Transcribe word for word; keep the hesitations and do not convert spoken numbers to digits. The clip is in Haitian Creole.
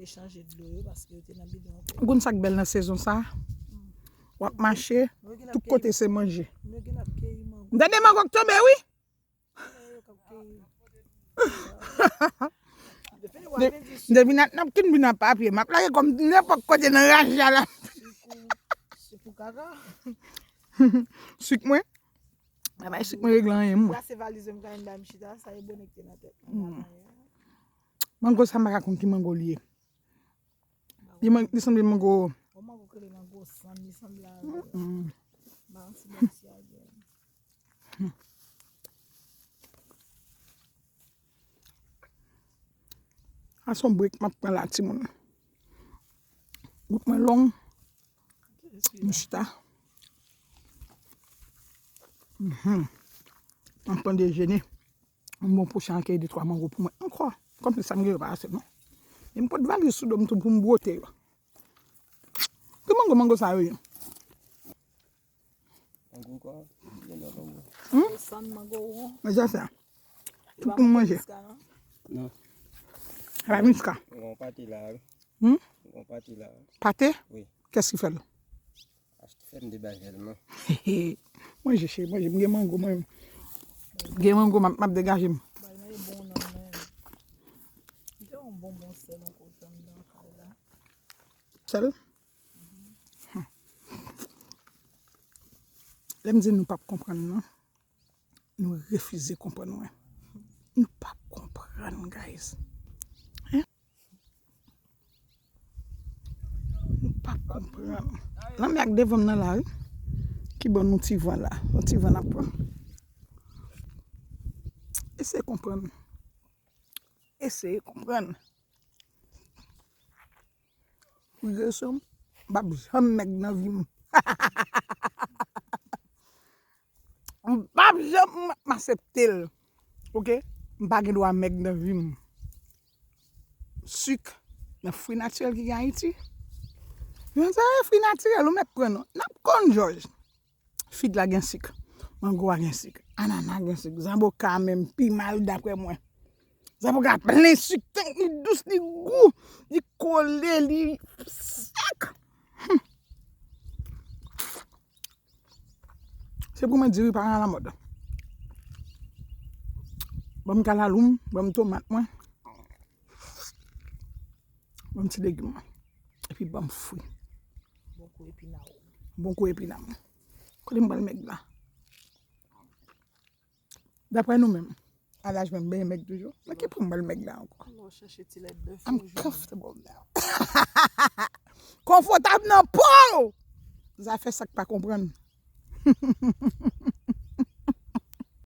Chanje dlo yo paske yo te nan bidon anpil. Ou konn sa k bèl nan sezon sa? W ap mache, tout kote se manje. M tande mango k tonbe, wi. Depi n ap napkin vin ap papye, m ap lage kòm nenpòt kote nan raje a la. Sik mwen. Mwen bay sik mwen regle anyen, mwen. Plase valiz mwen, m ka vin bay m chita, sa e bone ki te nan tèt mwen. Mango sa, m pa ka konn ki mango li ye. Li man-, li sanble mango. Yon mango ki rele mango sann, li sanble avè. Mm-mm. Ba yon ti bò ti a gen. A se yon break m ap pran la, timoun. Wout mwen long. M chita. Mhm. M ap pran dejene. M bon pwochen an kèy de twa mango pou mwen ankò. Konplis sa m gen yo pa ase non. E m pot valiz sou do m tou pou m bwote yo. Ki mango, mango sa yo ye? Mango kwa? Gen lòt mango. Hmm? Sann mango won. Men sa sa. Tout pou m manje. Non. Sa pa miska. Gen yon pate la, wi. Hmm? Gen yon pate la. Pate? Wi. Kès ki fè l? Achte fè m degaje l non. Manje cheri, manje. M gen mango mwen. M gen mango, m ap, m ap degaje m. Bay mwen bon nan men. M te yon bonbon sèl ankò tann nan kay la. Sèl? Hmm. Lè m di nou p ap konprann non. Nou refize konprann mwen. Nou p ap konprann, guys. Hein? Nou p ap konprann. Lanmè ak devan m nan la, wi. Ki ban nou ti van la. Yon ti van n ap pran. Eseye konprann. Eseye konprann. Pou rezon, m p ap janm mèg nan vi m. M p ap janm m asepte l. Oke? M pa gen dwa mèg nan vi m. Sik, nan fwi natirèl ki gen Ayiti. Yon sa e fwi natirèl, ou mèt pran non. N ap konn jòj. Fig la gen sik. Mango a gen sik. Anana gen sik. Zaboka menm pi mal daprè mwen. Zaboka plen sik, tank li dous, li gou, li kole, li sèk. Hmm. Se pou mwen di wi pa alamòd. Ban m kalalou m, ban m tomat mwen. Ban m ti legim mwen. Epi ban m fwi. Bon kou epina w. Bon kou epina m. Kote m pral mèg la? Daprè nou menm, a laj mwen, m benyen mèg toujou. Men ki pou m pral mèg la ankò? Alò, chèche ti lèt bèf. I'm comfortable now. Konfòtab nan po! Zafè sa k pa konprann.